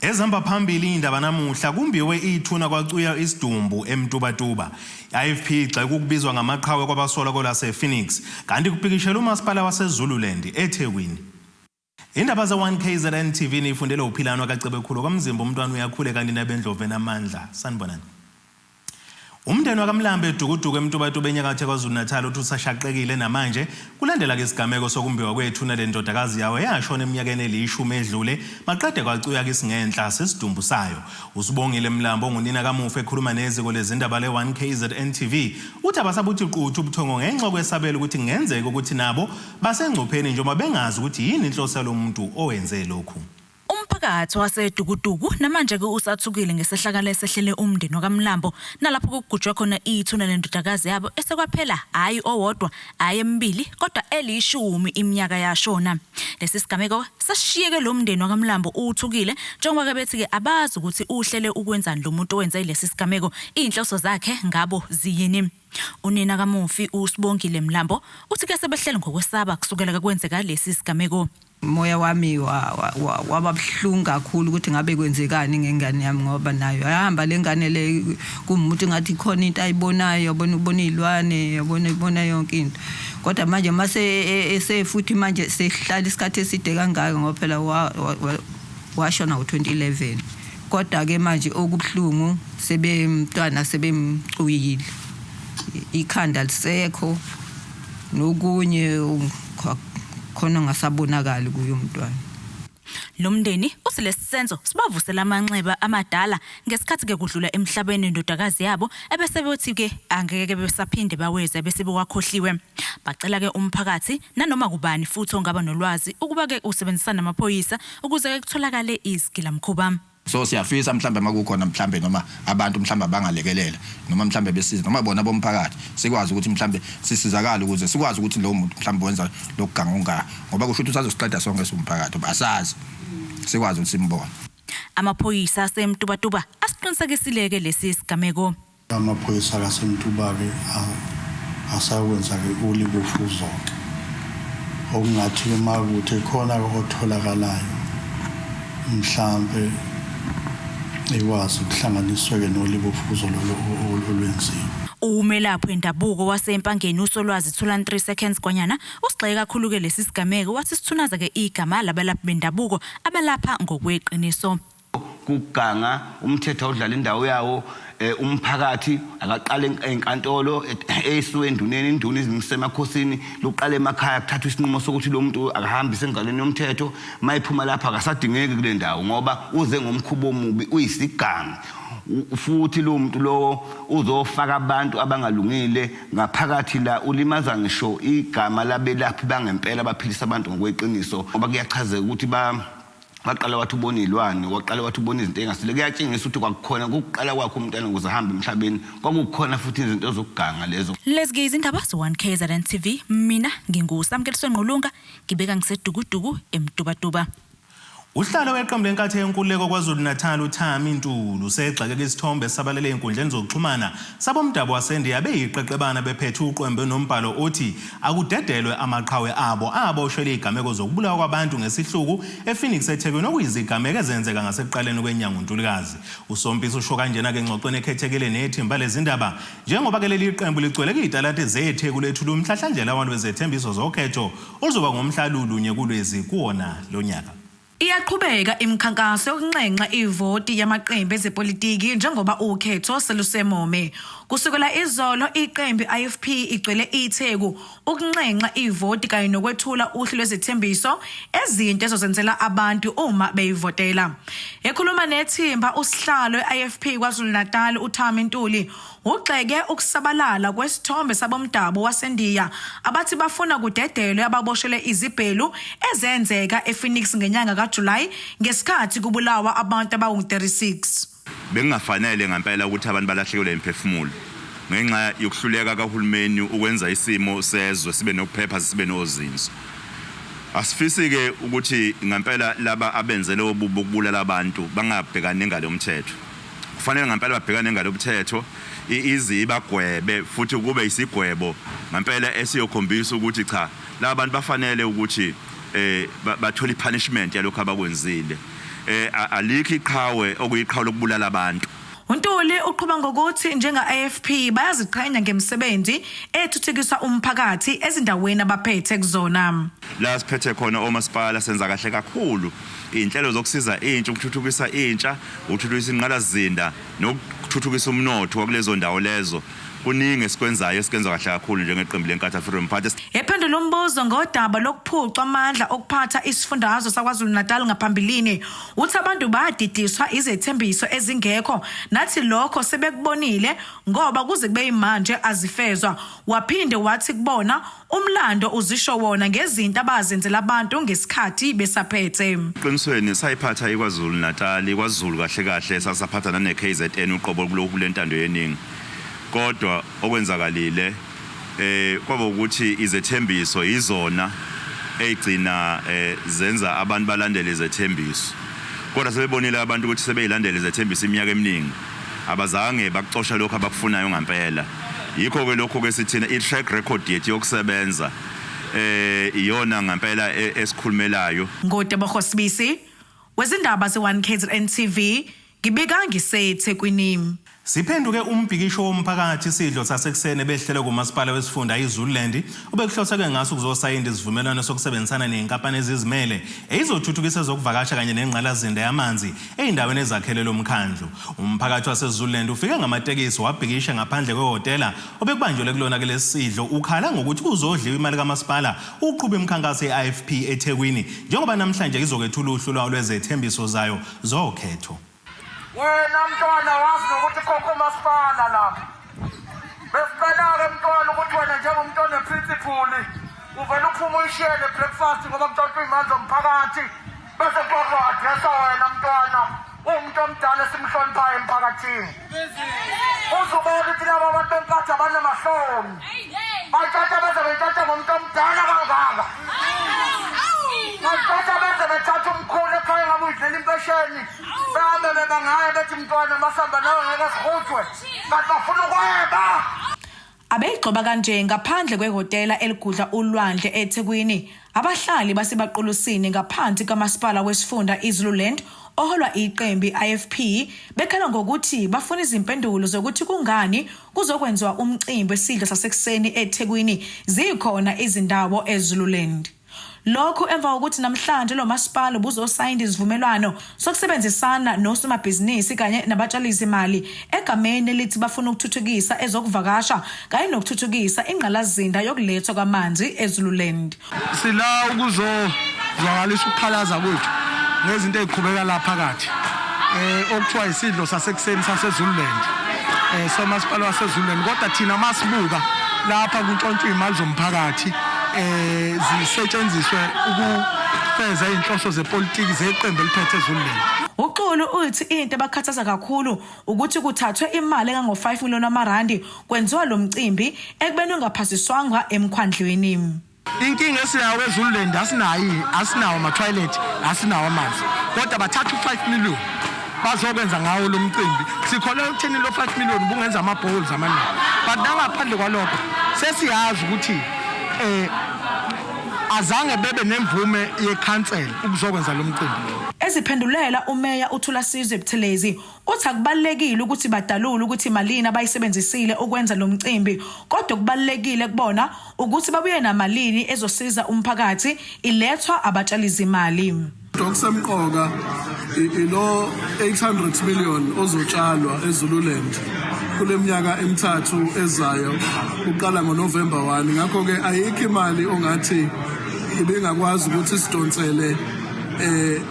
Ezihamba phambili indaba namuhla kumbiwe ithuna kwacuya isidumbu eMtubatuba. I-IFP igxeka ukubizwa ngamaqhawe kwabasolwa kwelase-Phoenix kanti kupikishelwa umasipala waseZululand eThekwini. Indaba ze-1 KZN TV niyifundele uPhilani wakaCebekhulu kwaMzimba umntwana uyakhule kanti nabendlovu enamandla. Sanibonani. Umndeni wakaMlambo eDukuduku eMtubatuba enyakatho KwaZulu-Natal uthi usashaqekile namanje kulandela-ke isigameko sokumbiwa kwethuna lendodakazi yawo eyashona eminyakeni elishumi edlule maqede kwacuya-ke isingenhla sesidumbu sayo. USibongile Mlambo ongunina kamufi ekhuluma neziko lezindaba le-1 KZN TV uthi abasabuthi quthu ubuthongo ngenxa yokwesabela ukuthi kungenzeka ukuthi nabo basengcupheni njengoba bengazi ukuthi yini inhloso yalo muntu owenze lokhu. Umphakathi waseDukuduku namanje-ke usathukile ngesehlakalo esehlele umndeni wakaMlambo nalapho kugujwe khona ithuna lendodakazi yabo esekwaphela hhayi owodwa hhayi emibili kodwa elishumi iminyaka yashona. Lesi sigameko sesishiyeke lo mndeni wakaMlambo uthukile njengoba-ke bethi-ke abazi ukuthi uhlele ukwenzani lo muntu owenze lesi sigameko, iy'nhloso zakhe ngabo ziyini. Unina kamufi uSibongile Mlambo uthi-ke sebehleli ngokwesaba kusukela kwenzeka lesi sigameko. Moya wami waba buhlungu kakhulu ukuthi ngabe kwenzekani ngengane yami, ngoba nayo yahamba le ngane le kuwumuntu ngathi khona into ayibonayo, yabona, ubona iy'lwane, yabona, ibona yonke into. Kodwa manje mase esefuthi manje sehlala isikhathi eside kangaka, ngoba phela washona ngo-2011. Kodwa-ke manje okubuhlungu, sebemntwana sebemcuyile, ikhanda lisekho, nokunye khona ongasabonakali kuye umntwana. Lo mndeni uthi lesi senzo sibavusela amanxeba amadala ngesikhathi-ke kudlula emhlabeni indodakazi yabo ebese bethi-ke angeke besaphinde baweze bese bewakhohliwe. Bacela-ke umphakathi nanoma kubani futhi ongaba nolwazi ukuba-ke usebenzisana namaphoyisa ukuze-ke kutholakale izigilamkhuba. So siyafisa mhlambe makukhona mhlambe noma abantu mhlambe abangalekelela noma mhlambe besiza noma bona bomphakathi, sikwazi ukuthi mhlambe sisizakale ukuze sikwazi ukuthi lowo muntu mhlambe wenza lokuganga ongaka, ngoba kusho ukuthi usazosiqeda sonke siwumphakathi, asazi, sikwazi ukuthi simbone. Amaphoyisa aseMtubatuba asiqinisekisile-ke lesi sigameko. Amaphoyisa kaseMtuba-ke asakwenza-ke ulibofuzo-ke, okungathi-ke uma kuthi khona-ke otholakalayo mhlampe ikwazi ukuhlanganiswe-ke nolibofuzo lolo olwenziwe. Umelaphi wendabuko waseMpangeni uSolwazi Thulani 3 Seconds Kwanyana usigxeke kakhulu-ke lesi sigameko, wathi sithunaza-ke igama labalaphi bendabuko abalapha ngokweqiniso. Kuganga umthetho awudlala indawo yawo. Umphakathi akaqale enkantolo, eyisuke enduneni, induna izimise emakhosini, luqale emakhaya, kuthathwa isinqumo sokuthi lo muntu akahambise engalweni yomthetho. Mayiphuma lapha akasadingeki kule ndawo ngoba uze ngomkhuba omubi, uyisiganga. Futhi lo muntu lowo uzofaka abantu abangalungile ngaphakathi la, ulimaza ngisho igama labelaphi bangempela baphilisa abantu ngokweqiniso, ngoba kuyachazeka ukuthi ba waqala wathi ubona iy'lwane, waqala wathi ubona izinto ey'ngasile. Kuyatshengisa ukuthi kwakukhona kukuqala kwakhe umntwana ukuze ahambe emhlabeni, kwakukhona futhi izinto zokuganga lezo. Lezi-ke izindaba ze-1 KZN TV. Mina nginguSamkeliswe Ngqulunga, ngibeka ngiseDukuduku eMtubatuba. Usihlalo weqembu leNkatha Yenkululeko KwaZulu-Natal uThami Ntuli usegxeke isithombe esisabalele ey'nkundleni zokuxhumana sabomdabu waseNdiya beyiqeqebana bephethe uqwembe nombhalo othi akudedelwe amaqhawe abo aboshelwe iy'gameko zokubulawa kwabantu ngesihluku ePhoenix eThekwini, okuyizigameko ezenzeka ngasekuqaleni kwenyanga uNtulikazi. USompisi usho kanjena-ke engxoxweni ekhethekile nethimba lezindaba njengoba-ke leli qembu ligcwele kuy'talati zeTheku lethula umhlahlandlela walo wezethembiso zokhetho oluzoba ngomhla lulunye kuLwezi kuwona lo nyaka. Iyaqhubeka imikhankaso yokunxenxa ivoti yamaqembu ezepolitiki njengoba ukhetho selusemome. Kusukela izolo iqembu i-IFP igcwele iTheku ukunxenxa ivoti kanye nokwethula uhlu lwezithembiso ezinto ezozenzela abantu uma beyivotela. Ekhuluma nethimba, usihlalo we-IFP KwaZulu-Natal uThami Ntuli ugxeke ukusabalala kwesithombe sabomdabu waseNdiya abathi bafuna kudedelwe ababoshelwe izibhelu ezenzeka ePhoenix ngenyanga kaJuly ngesikhathi kubulawa abantu abawu-36. Bekungafanele ngempela ukuthi abantu balahlekelwe imiphefumulo ngenxa yokuhluleka kahulumeni ukwenza isimo sezwe sibe nokuphepha, sibe nozinzo. Asifisi-ke ukuthi ngempela laba abenze lobo bubi bokubulala abantu bangabhekani nengalo yomthetho. Kufanele ngempela babhekane nengalo yomthetho, ize ibagwebe, futhi kube isigwebo ngempela esiyokhombisa ukuthi cha, laba bantu bafanele ukuthi bathole i-punishment yalokhu abakwenzile. Eh alikho iqhawe okuyiqhawe lokubulala abantu. UNtuli uqhuba ngokuthi njenga-AFP bayaziqhenya ngemisebenzi ethuthukisa umphakathi ezindaweni abaphethe kuzona. La siphethe khona omasipala senza kahle kakhulu. Iy'nhlelo zokusiza intsha, ukuthuthukisa intsha, ukuthuthukisa ingqalasizinda nokuthuthukisa umnotho wakulezo ndawo lezo. Kuningi esikwenzayo esikwenza kahle kakhulu njengeqembu leNkatha Freedom Party. Ephendula umbuzo ngodaba lokuphucwa amandla okuphatha isifundazwe saKwaZulu-Natal ngaphambilini, uthi abantu badidiswa izethembiso ezingekho nathi lokho sebekubonile ngoba kuze kube yimanje azifezwa. Waphinde wathi kubona umlando uzisho wona ngezinto abazenzela abantu ngesikhathi besaphethe. Qinisweni sayiphatha iKwaZulu-Natal, iKwaZulu kahle kahle sasaphatha nane-KZN uqobo kulokhu lentando yeningi. Kodwa okwenzakalile eh kwaba ukuthi izethembiso izona ezigcina eh, zenza abantu balandele izethembiso. Kodwa sebebonile abantu ukuthi sebeyilandela izethembiso iminyaka eminingi. Abazange bakucosha lokho abakufunayo ngampela. Yikho ke lokho ke sithina i-track record yethu yokusebenza eh iyona ngampela e, esikhulumelayo. NgoTebogo Sibisi wezindaba ze-1 KZN TV ngibika ngiseThekwini. Siphenduke umbhikisho womphakathi isidlo sasekuseni ebehlelwe kumasipala wesifunda iZululand obekuhloseke ngaso ukuzosayinda isivumelwano sokusebenzisana nenkampani ezizimele eyizothuthukisa ezokuvakasha kanye nengqalasizinda yamanzi ey'ndaweni ezakhele lo mkhandlu. Umphakathi waseZululand ufike ngamatekisi wabhikisha ngaphandle kwehhotela obekubanjelwe kulona kulesi sidlo ukhala ngokuthi kuzodliwa imali kamasipala ukuqhuba imikhankaso ye-IFP eThekwini njengoba namhlanje izokwethula uhlu lwawo lwezethembiso zayo zokhetho. Wena mntwana wazi nokuthi khokha umasipala lapha. Besicela-ke mntwana ukuthi wena njengomuntu oneprinciple uvele uphume uyishiye le breakfast ngoba kuntshontsha iy'mali zomphakathi bese kuthiwa kuzo-adresa wena mntwana uwumuntu omdala esimhloniphayo emphakathini. Uzubona ukuthi laba abantu benkathi abanamahloni. Batshontsha beze bentshontsha ngomuntu omdala kangaka. Batshontsha beze bethatha umkhulu ekhaya ngabe uyidlela impesheni. Behambe beba ngaye bethi mntwana masihamba nawe ngeke sihujwe. Kanti bafuna ukweba. Abeyigxoba kanje ngaphandle kwehhotela eligudla ulwandle eThekwini, abahlali baseBaqulusini ngaphansi kamasipala wesifunda iZululand oholwa iqembi IFP bekhala ngokuthi bafuna izimpendulo zokuthi kungani kuzokwenziwa umcimbi wesidlo sasekuseni eThekwini zikhona izindawo eZululand. Lokhu emva kokuthi namhlanje lo masipala ubuzosayinda isivumelwano sokusebenzisana nosomabhizinisi kanye nabatshalizimali egameni elithi bafuna ukuthuthukisa ezokuvakasha kanye nokuthuthukisa ingqalasizinda yokulethwa kwamanzi eZululand. Sila ukuzozwakalisa ukukhalaza kwethu ngezinto eziqhubeka la phakathi eh okuthiwa isidlo sasekuseni saseZululand eh somasipala waseZululand kodwa thina masibuka lapha kuntshontshwa imali zomphakathi eh zisetshenziswe ukufeza izinhloso zepolitiki zeqembu eliphethe eZululand. UXulu uthi into ebakhathaza kakhulu ukuthi kuthathwe imali engango-5 million wamarandi kwenziwa lo mcimbi ekubeni ungaphasiswanga emkhwandlwini. Inkinga esinayo eZululand asinayo asinawo ama-toilet asinawo amanzi kodwa bathatha u-5 million bazokwenza ngawo lo mcimbi sikholelwa ekutheni lo 5 million ubungenza ama-bowls amaningi but nangaphandle kwalokho sesiyazi ukuthi eh azange bebe nemvume yekhansela ukuzokwenza lo mcimbi. Eziphendulela uMeya uThulasizwe Buthelezi Uthi akubalulekile ukuthi badalule ukuthi malini abayisebenzisile ukwenza lo mcimbi kodwa okubalulekile kubona ukuthi babuye namalini ezosiza umphakathi ilethwa abatshalizimali. Okusemqoka ilo 800 million ozotshalwa eZululand kule minyaka emithathu ezayo uqala ngoNovember 1 ngakho-ke ayikho imali ongathi ibingakwazi ukuthi isidonsele eh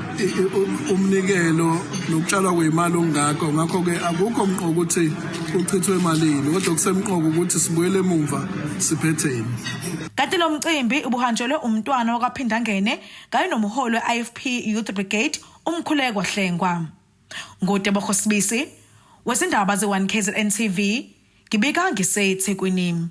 umnikelo nokutshalwa kwemali okungakho ngakho-ke akukho mqoka ukuthi kuchithwe emalini kodwa kusemqoka ukuthi sibuyele emumva siphetheni. Kanti lo mcimbi ubuhanjelwe umntwana wakwaPhindangene kanye nomholi we-IFP Youth Brigade uMkhuleko Hlengwa. NguTebogo Sibisi wezindaba ze-1 KZN TV ngibika ngiseThekwini.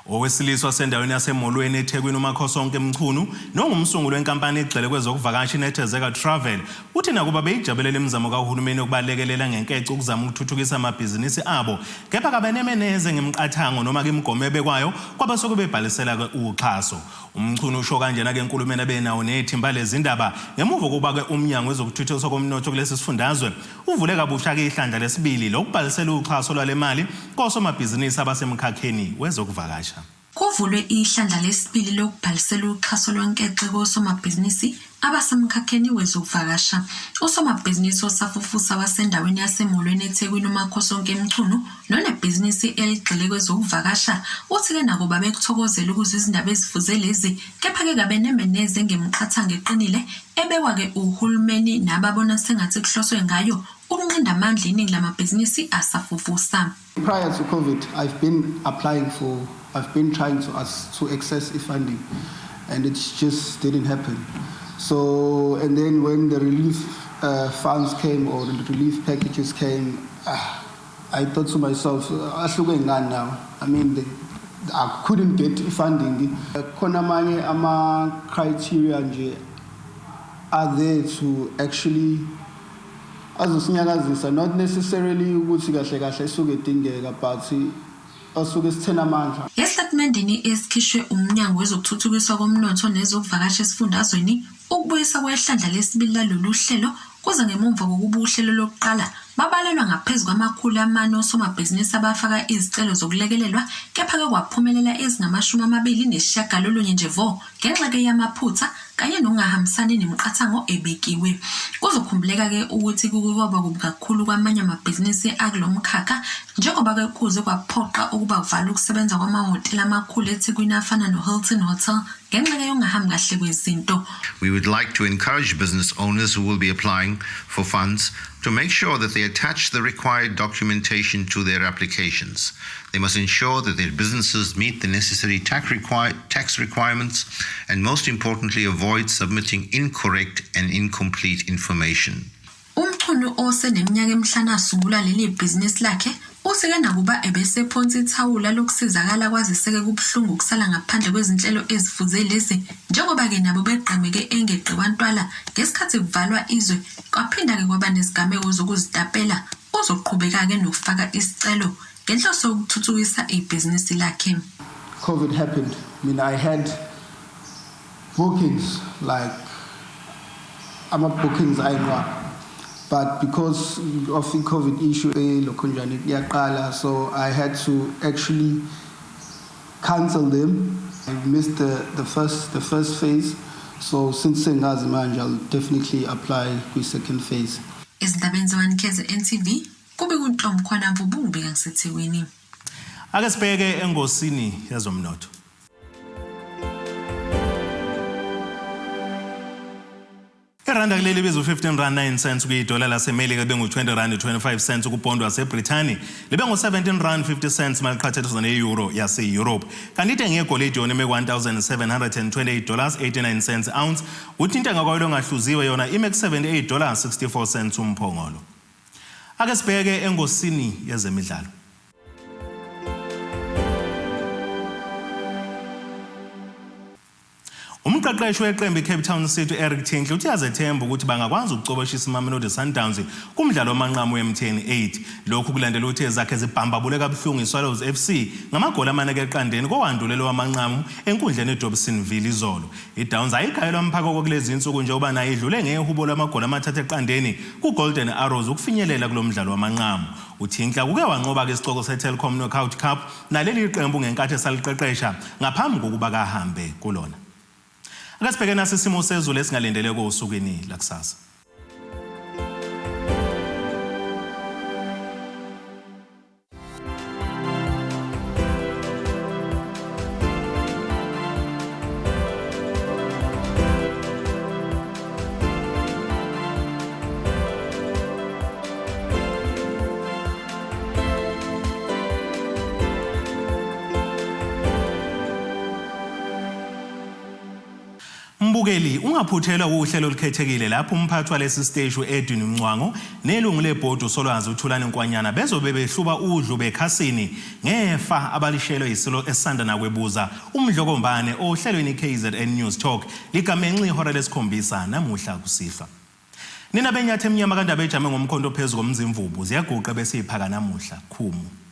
Owesilisa wasendaweni yaseMolweni eThekwini uMakhosonke Mchunu nongumsunguli wenkampani egxile kwezokuvakasha iNethezeka Travel uthi nakuba beyijabulela imizamo kahulumeni yokubalekelela ngenkece ukuzama ukuthuthukisa amabhizinisi abo kepha kabeneme neze ngemiqathango noma ke imigomo ebekwayo kwabasuke bebhalisela ke uxhaso. UMchunu usho kanjena ke enkulumeni abenawo nethimba lezindaba ngemuva kokuba ke uMnyango wezokuThuthukiswa koMnotho kulesi sifundazwe uvule kabusha ke ihlandla lesibili lokubhalisela uxhaso lwale mali kosomabhizinisi abasemkhakheni wezokuvakasha. Kuvulwe ihlandla lesibili lokubhalisela uxhaso lwenkece kosomabhizinisi abasemkhakheni wezokuvakasha. Usomabhizinisi osafufusa wasendaweni yaseMolweni eThekwini uMakhosonke Mchunu nonebhizinisi eligxile kwezokuvakasha uthi-ke nakuba bekuthokozela ukuzwa izindaba ezifuze lezi kepha-ke kabeneme neze ngemiqathango eqinile ebekwa-ke uhulumeni nababona sengathi kuhloswe ngayo ukunqanda amandla iningi lamabhizinisi asafufusa. Prior to COVID, I've been applying for, I've been trying to ask to access e-funding, and it just didn't happen. So, and then when the relief funds came or the relief packages came, I thought to myself, ahluke ngani now? I mean, I couldn't get funding. Khona amanye ama-criteria nje are there to actually azosinyakazisa, not necessarily ukuthi kahle kahle esuke edingeka, but asuke sithena amandla. Esitatimendeni esikhishwe uMnyango wezokuThuthukiswa koMnotho nezokuVakasha esifundazweni, ukubuyisa kwehlandla lesibili lalolu hlelo kuze ngemumva kokuba uhlelo lokuqala babalelwa ngaphezu kwama-400 osomabhizinisi abafaka izicelo zokulekelelwa kepha-ke kwaphumelela ezingama-29 nje vo ngenxa-ke yamaphutha kanye nokungahambisani nemiqathango ebekiwe. Kuzokhumbuleka-ke ukuthi kuke kwaba kubi kakhulu kwamanye amabhizinisi akulo mkhakha njengoba-ke kuze kwaphoqa ukuba kuvalwe ukusebenza kwamahhotela amakhulu eThekwini afana no-Hilton Hotel ngenxa-ke yokungahambi kahle kwezinto. We would like to encourage business owners who will be applying for funds to make sure that they attach the required documentation to their applications. They must ensure that their businesses meet the necessary tax requirements and, most importantly, avoid submitting incorrect and incomplete information. UMchunu oseneminyaka emihlanu asungula leli bhizinisi lakhe uthi-ke nakuba ebesephonsa ithawula lokusizakala kwaziseke kubuhlungu ukusala ngaphandle kwezinhlelo ezifuze lezi njengoba-ke nabo begqemeke engeqiwa ntwala ngesikhathi kuvalwa izwe kwaphinda-ke kwaba nezigameko zokuzitapela. Uzoqhubeka-ke nokufaka isicelo ngenhloso yokuthuthukisa ibhizinisi lakhe. COVID happened. I mean, I had bookings, like ama-bookings ayinqwaba, but because of the COVID issue elokhunjani kuyaqala, so I had to actually cancel them. I missed the first phase, so since sengazi manje, I'll definitely apply kwi-second phase. Ezindabeni ze-1 KZN TV kube kuntomkhwana Mvubu ngibika ngiseThekwini. Ake sibheke engosini yezomnotho. Iranda kuleli libiza u-15 rand 9 cents kuyidola laseMelika, libe ngu-20 rand 25 cents kupondo waseBrithani, libe ngu-17 rand 50 cents maliqhathaniswa ne-euro yase-Europe. Kanti intengo yegolide yona ime ku-$1728 89 cents ounce, kuthi intengo kwayo engahluziwe yona ime ku-$78 64 cents umphongolo. Ake sibheke engosini yezemidlalo. Umqeqeshi weqembu iCape Town City Eric Tinkler uthi uyazethemba ukuthi bangakwazi ukucoboshisa iMamelodi Sundowns kumdlalo wamanqamu we-MTN 8. Lokhu kulandela ukuthi ezakhe zibhambabule kabuhlungu iSwallows FC ngamagoli amane eqandeni kowandulela wamanqamu enkundleni eDobsonville izolo. IDowns ayigayelwa mphako kulezi insuku njengoba nayo idlule ngehubo lamagoli amathathu eqandeni kuGolden Arrows ukufinyelela kulo mdlalo wamanqamu. UTinkler kuke wanqoba-ke isicoco seTelkom Knockout Cup naleli qembu ngenkathi esaliqeqesha ngaphambi kokuba kahambe kulona. Ake sibheke nasi isimo sezulu esingalindeleke osukwini lakusasa. Mbukeli, ungaphuthelwa wuhlelo olukhethekile lapho umphathi walesi siteshi u-Edwin Mncwango nelungu lebhodi uSolwazi uThulani Nkwanyana bezobe behluba udlu bekhasini ngefa abalishelwe yisilo esisanda nakwebuza uMdlokombane ohlelweni iKZN News Talk ligamenxe ihora lesikhombisa namuhla kusihlwa. Nina benyathi emnyama kaNdaba ejame ngomkhonto phezu koMzimvubu ziyaguqa bese iphaka namuhla khumu.